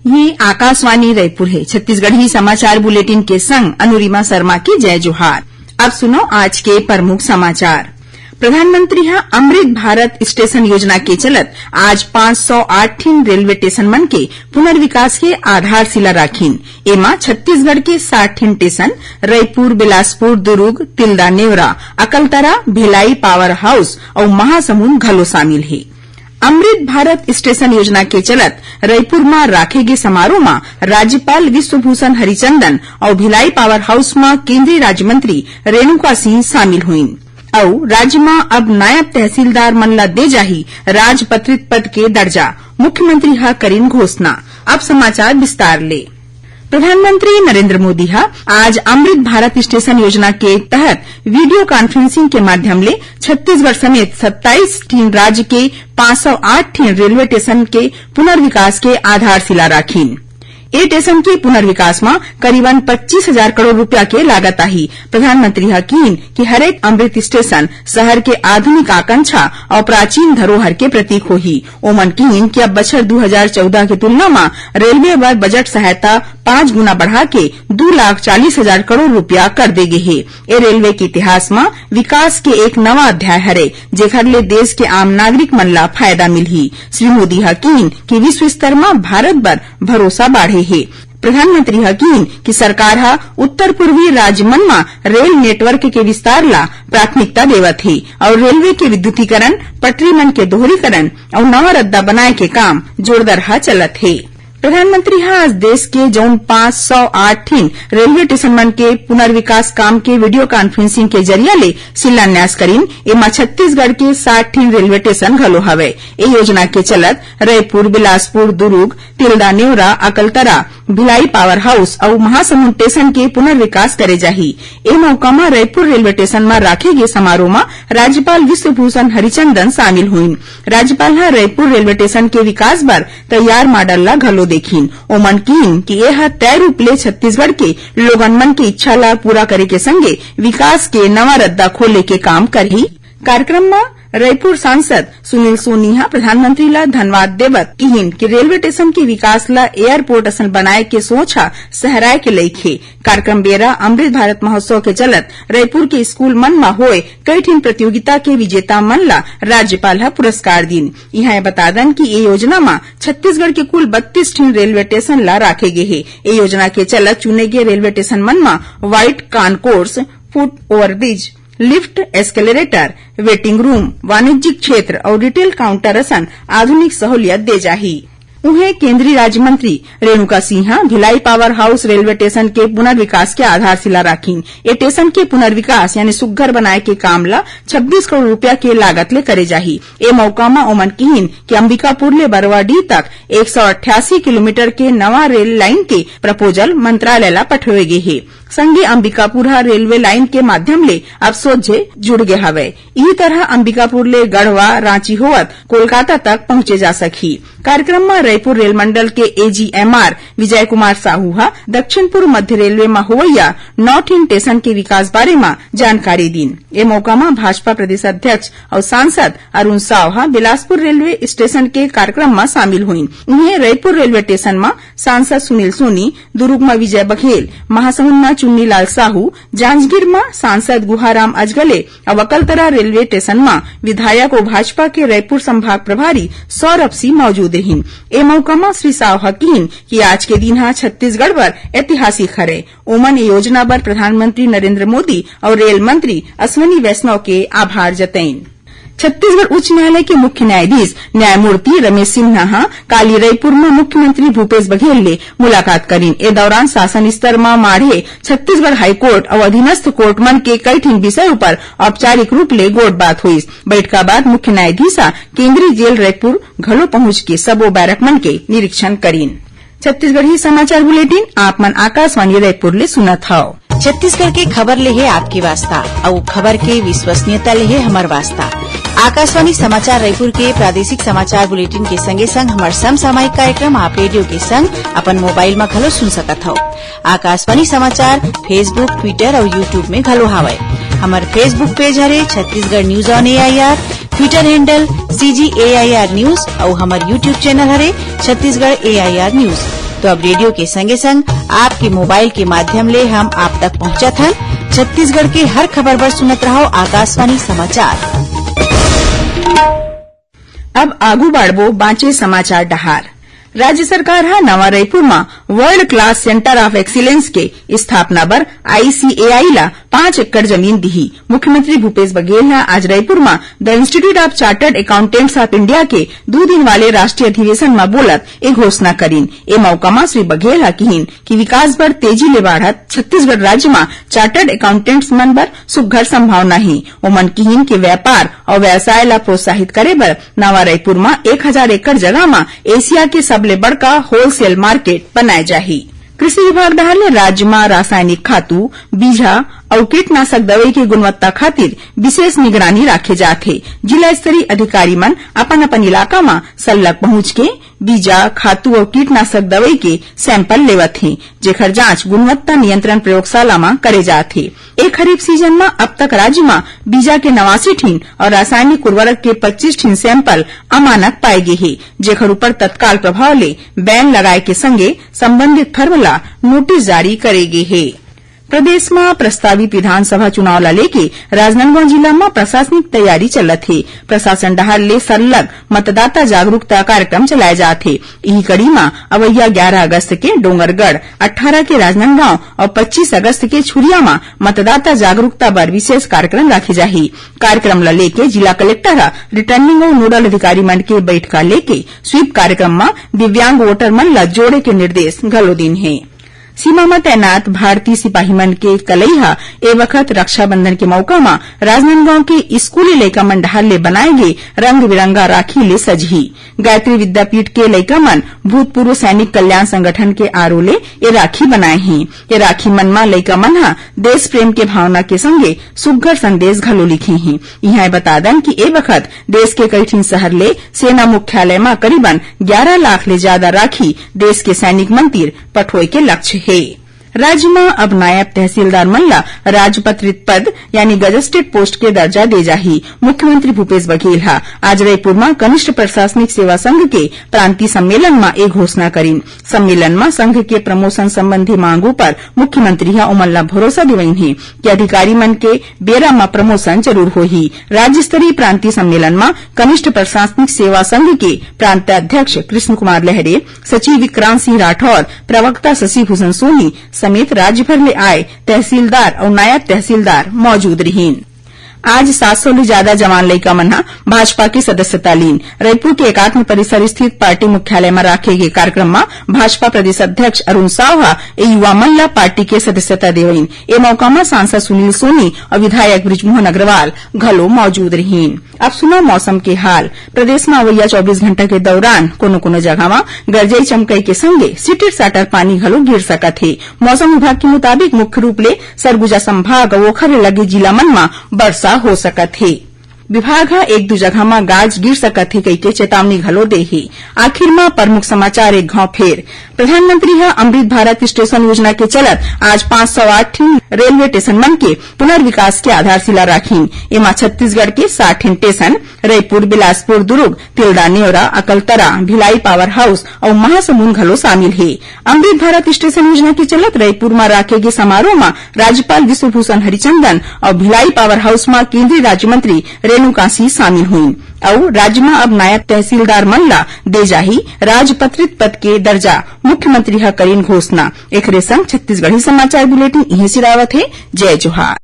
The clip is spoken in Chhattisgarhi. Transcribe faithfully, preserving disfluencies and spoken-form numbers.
ये आकाशवाणी रायपुर हे। छत्तीसगढ़ी समाचार बुलेटिन के संग अनुरिमा शर्मा के जय जोहार। अब सुनो आज के प्रमुख समाचार। प्रधानमंत्री ह अमृत भारत स्टेशन योजना के चलत आज पाँच सौ आठ ठिन रेलवे स्टेशन मन के पुनर्विकास के आधारशिला राखिन। एमा छत्तीसगढ़ के साठ ठिन station, Raipur, Bilaspur, Durg, Tilda Newra, Akaltara, Bhilai power house अउ महासमुंद घलो शामिल हे। अमृत भारत स्टेशन योजना के चलत रायपुर म राखे गे समारोह म राज्यपाल विश्वभूषण हरिचंदन अउ भिलाई पावर हाउस म केंद्रीय राज्य मंत्री रेणुका सिंह शामिल होइन। अउ राज्य म अब नायब तहसीलदार मन ल दे जाही राजपत्रित पद के दर्जा, मुख्यमंत्री ह करिन घोषणा। अब समाचार विस्तार ले। प्रधानमंत्री नरेंद्र मोदी ह आज अमृत भारत स्टेशन योजना के तहत वीडियो कॉन्फ्रेंसिंग के माध्यम ले छत्तीसगढ़ समेत सत्ताईस ठिन राज्य के पाँच सौ आठ ठिन रेलवे स्टेशन के पुनर्विकास के आधारशिला राखिन। ए स्टेशन के पुनर्विकास म करीबन पच्चीस हजार करोड़ रुपया के लागत आही। प्रधानमंत्री ह किहिन कि हरेक अमृत स्टेशन शहर के आधुनिक आकांक्षा अउ प्राचीन धरोहर के प्रतीक होही। ओमन किहिन कि अब बछर दू हजार चौदह के तुलना म रेलवे बर बजट सहायता पाँच गुना बढ़ा के दू लाख चालीस हजार करोड़ रुपया कर दे गे हे। ए रेलवे के इतिहास म विकास के एक नवा अध्याय हरे, जेखर ले देश के आम नागरिक मन ला फायदा मिलही। श्री मोदी ह किहिन कि विश्व स्तर म भारत बर भरोसा बाढ़े हे। प्रधानमंत्री ह किहिन कि सरकार ह उत्तर पूर्वी राज्य मन म रेल नेटवर्क के विस्तार ला प्राथमिकता देवत हे अउ रेलवे के विद्युतीकरण, पटरी मन के दोहरीकरण अउ नवा रद्दा बनाए के काम जोरदार ह चलत हे। प्रधानमंत्री ह आज देश के जउन पाँच सौ आठ ठिन रेलवे स्टेशन मन के पुनर्विकास काम के वीडियो कॉन्फ्रेंसिंग के जरिया ले शिलान्यास करिन, एमा छत्तीसगढ़ के साठ ठिन रेलवे स्टेशन घलो हवय। ए योजना के चलत रायपुर, बिलासपुर, दुरूग, तिल्दा नेवरा, अकलतरा, भिलाई पावर हाउस अउ महासमुंद स्टेशन के पुनर्विकास करे जाही। ए मौका म रायपुर रेलवे स्टेशन म राखे गे समारोह म राज्यपाल विश्वभूषण हरिचंदन शामिल होइन। राज्यपाल ह रायपुर रेलवे स्टेशन के विकास बर तैयार मॉडल ला घलो देखिन। ओमन किहिन कि ए ह तय रूप ले छत्तीसगढ़ के लोगन मन के इच्छा ला पूरा करे के संगे विकास के नवा रद्दा खोले के काम करही। कार्यक्रम म रायपुर सांसद सुनील सोनी ह प्रधानमंत्री ला धन्यवाद देवत किहिन कि रेलवे स्टेशन के विकास ला एयरपोर्ट असन बनाए के सोच ह सहराए के लइक हे। कार्यक्रम बेरा अमृत भारत महोत्सव के चलत रायपुर के स्कूल मन म होए कई ठिन प्रतियोगिता के विजेता मन ला राज्यपाल ह पुरस्कार दीन। इहां ए बता दन कि ए योजना म छत्तीसगढ़ के कुल बत्तीस ठिन रेलवे स्टेशन ला राखे गे हे। ए योजना के चलत चुने गे रेलवे स्टेशन मन म white concourse, foot overbridge, lift, escalator, waiting room, वाणिज्यिक क्षेत्र अउ रिटेल काउंटर असन आधुनिक सहूलियत दे जाही। उहें, केंद्रीय राज्य मंत्री रेणुका सिंह ह Bhilai power house railway station के पुनर्विकास के आधारशिला राखिन। ए स्टेशन के पुनर्विकास यानी सुग्घर बनाए के काम ल छब्बीस करोड़ रुपया के लागत ले करे जाही। ए मौका म ओमन किहिन कि अंबिकापुर ले बरवाडीह तक एक सौ अट्ठासी किलोमीटर के नवा रेल लाइन के प्रपोजल मंत्रालय ल पठोए गे हे। संगे अंबिकापुर ह रेलवे लाइन के माध्यम ले अब सोझे जुड़ गे हवय। इही तरह अंबिकापुर ले गढ़वा, रांची होवत कोलकाता तक पहुंचे जा सकही। कार्यक्रम म रायपुर रेल मंडल के एजीएमआर विजय कुमार साहू ह दक्षिण पूर्व मध्य रेलवे म होवइया नौ ठिन स्टेशन के विकास बारे म जानकारी दीन। ए मौका म भाजपा प्रदेश अध्यक्ष अउ सांसद अरुण साव ह बिलासपुर रेलवे स्टेशन के कार्यक्रम म शामिल होइन। उहें, रायपुर रेलवे स्टेशन म सांसद सुनील सोनी, दुरूग म विजय बघेल, महासमुंद म चुन्नीलाल साहू, जांजगीर म सांसद गुहाराम अजगले अउ अकलतरा रेलवे स्टेशन म विधायक अउ भाजपा के रायपुर संभाग प्रभारी सौरभ सिंह मौजूद रहिन। ए मौका म श्री साव ह किहिन कि आज के दिन ह छत्तीसगढ़ बर ऐतिहासिक हरय। ओमन ए योजना बर प्रधानमंत्री नरेंद्र मोदी अउ रेल मंत्री अश्विनी वैष्णव के आभार जतइन। छत्तीसगढ़ उच्च न्यायालय के मुख्य न्यायाधीश न्यायमूर्ति रमेश सिन्हा ह काली रायपुर म मुख्यमंत्री भूपेश बघेल ले मुलाकात करिन। ए दौरान शासन स्तर म माढ़े छत्तीसगढ़ हाईकोर्ट अउ अधीनस्थ कोर्ट मन के कई ठिन विषय उपर औपचारिक रूप ले गोठबात होइस। बइठका बाद मुख्य न्यायाधीश ह केंद्रीय जेल रायपुर घलो पहुंच के सबो बैरक मन के निरीक्षण करिन। छत्तीसगढ़ी समाचार बुलेटिन आप मन आकाशवाणी रायपुर ले सुनत हव। छत्तीसगढ़ के खबर ले हे आपके वास्ता, अउ खबर के विश्वसनीयता ले हे हमर वास्ता। आकाशवाणी समाचार रायपुर के प्रादेशिक समाचार बुलेटिन के संगे संग हमर समसामयिक कार्यक्रम आप रेडियो के संग अपन मोबाइल म घलो सुन सकत हव। आकाशवाणी समाचार Facebook, Twitter अउ YouTube में घलो हावय। हमर Facebook पेज हरे Chhattisgarh news on AIR, Twitter handle CG AIR news अउ हमर YouTube चैनल हरे छत्तीसगढ़ एआईआर न्यूज। तो अब रेडियो के संगे संग आपके मोबाइल के माध्यम ले हम आप तक पहुंचत हन। छत्तीसगढ़ के हर खबर बर सुनत रहव आकाशवाणी समाचार। अब आगू बाढ़बो बांचे समाचार डहार। राज्य सरकार ह नवा रईपुर म World Class Centre of Excellence के स्थापना बर आईसीएआई ला पाँच एकड़ जमीन दिही। मुख्यमंत्री भूपेश बघेल ह आज रईपुर म The Institute of Chartered Accountants of India के दू दिन वाले राष्ट्रीय अधिवेशन म बोलत ए घोषणा करिन। ए मौका म श्री बघेल ह किहिन कि विकास बर तेजी ले बाढ़त छत्तीसगढ़ राज्य म चार्टर्ड अकाउंटेंट्स मन बर सुघ्घर संभावना हे। ओमन किहिन कि व्यापार अउ व्यवसाय ला प्रोत्साहित करे बर नवा रईपुर म एक हजार एकड़ जगह म एशिया के सबले बड़का होलसेल मार्केट बनाए जाही। कृषि विभाग डहार ले राज्य म रासायनिक खातू, बीजा अउ कीटनाशक दवई के गुणवत्ता खातिर विशेष निगरानी राखे जात हे। जिला स्तरीय अधिकारी मन अपन-अपन इलाका म सल्लग पहुंच के बीजा, खातू अउ कीटनाशक दवई के सैंपल लेवत हे, जेखर जांच गुणवत्ता नियंत्रण प्रयोगशाला म करे जात हे। ए खरीफ सीजन म अब तक राज्य म बीजा के नवासी ठिन अउ रासायनिक उर्वरक के पच्चीस ठिन सैंपल अमानक पाए गे हे, जेखर ऊपर तत्काल प्रभाव ले बैन लगाए के संगे संबंधित फर्म ला नोटिस जारी करे गे हे। प्रदेश म प्रस्तावित विधानसभा चुनाव ला लेके राजनांदगांव जिला म प्रशासनिक तैयारी चलत हे। प्रशासन डहार ले सरलग मतदाता जागरूकता कार्यक्रम चलाए जात हे। इही कड़ी म अवइया ग्यारह अगस्त के डोंगरगढ़, अट्ठारह के राजनांदगांव अउ पच्चीस अगस्त के छुरिया म मतदाता जागरूकता बर विशेष कार्यक्रम राखे जाही। कार्यक्रम ल लेके जिला कलेक्टर ह रिटर्निंग अउ नोडल अधिकारी मन के बइठका लेके स्वीप कार्यक्रम म दिव्यांग वोटर मन ल जोड़े के निर्देश घलो दीन हे। सीमा म तैनात भारतीय सिपाही मन के कलई ह ए बखत रक्षाबंधन के मौका म राजनांदगांव के स्कूली लइका मन डहार ले बनाए गे रंग बिरंगा राखी ले सजही। गायत्री विद्यापीठ के लइका मन भूतपूर्व सैनिक कल्याण संगठन के आरओ ले ए राखी बनाए हे। ए राखी मन म लइका मन ह देश प्रेम के भावना के संगे सुग्घर संदेश घलो लिखे हे। इहां ए बता दन कि ए बखत देश के कई ठिन शहर ले सेना मुख्यालय म करीबन ग्यारह लाख ले जादा राखी देश के सैनिक मन तीर पठोए के लक्ष्य हे। राज्य म अब नायब तहसीलदार मन ल राजपत्रित पद यानी गजेस्टेड पोस्ट के दर्जा दे जाही। मुख्यमंत्री भूपेश बघेल ह आज रईपुर म कनिष्ठ प्रशासनिक सेवा संघ के प्रांतीय सम्मेलन म ए घोषणा करिन। सम्मेलन म संघ के प्रमोशन संबंधी मांग उपर मुख्यमंत्री ह ओमन ल भरोसा दिवइन हे कि अधिकारी मन के बेरा म प्रमोशन जरूर होही। राज्य स्तरीय प्रांतीय सम्मेलन म कनिष्ठ प्रशासनिक सेवा संघ के प्रांताध्यक्ष कृष्ण कुमार लहरे, सचिव विक्रांत सिंह राठौर, प्रवक्ता शशि भूषण सोनी समेत राज्य भर ले आए तहसीलदार अउ नायब तहसीलदार मौजूद रिहीन। आज सात सौ ले जादा जवान लइका मन ह भाजपा के सदस्यता लीन। रईपुर के एकात्म परिसर स्थित पार्टी मुख्यालय म राखे गे कार्यक्रम म भाजपा प्रदेश अध्यक्ष अरुण साव ह ए युवा मन ल पार्टी के सदस्यता देवइन। ए मौका म सांसद सुनील सोनी अउ विधायक बृजमोहन अग्रवाल घलो मौजूद रिहीन। अब सुनव मौसम के हाल। प्रदेश म अवइया चौबीस घंटा के दौरान कोनो-कोनो जगह म गरजई चमकई के संगे सिटिर साटर पानी घलो गिर सकत हे। मौसम विभाग के मुताबिक मुख्य रूप ले सरगुजा संभाग अउ ओखर ले लगे जिला मन म बरसा हो सकत हे। विभाग ह एक दू जगह म गाज गिर सकत हे कहिके चेतावनी घलो दे हे। आखिर म प्रमुख समाचार एक घांव फेर। प्रधानमंत्री ह अमृत भारत स्टेशन योजना के चलत आज पाँच सौ आठ ठिन रेलवे स्टेशन मन के पुनर्विकास के आधारशिला राखिन। एमा छत्तीसगढ़ के साठ ठिन station, Raipur, Bilaspur, Durg, Tilda, Newra, Akaltara, Bhilai power house अउ महासमुंद घलो शामिल हे। अमृत भारत स्टेशन योजना के चलत रईपुर म राखे गे समारोह म राज्यपाल विश्वभूषण हरिचंदन अउ भिलाई पावर हाउस म केंद्रीय राज्य मंत्री रेणुका सिंह शामिल होइन। अउ राज्य म अब नायब तहसीलदार मन ल दे जाही राजपत्रित पद के दर्जा, मुख्यमंत्री ह करिन घोषणा। एखरे संग छत्तीसगढ़ी समाचार बुलेटिन इहें सिरावत हे। जय जोहार।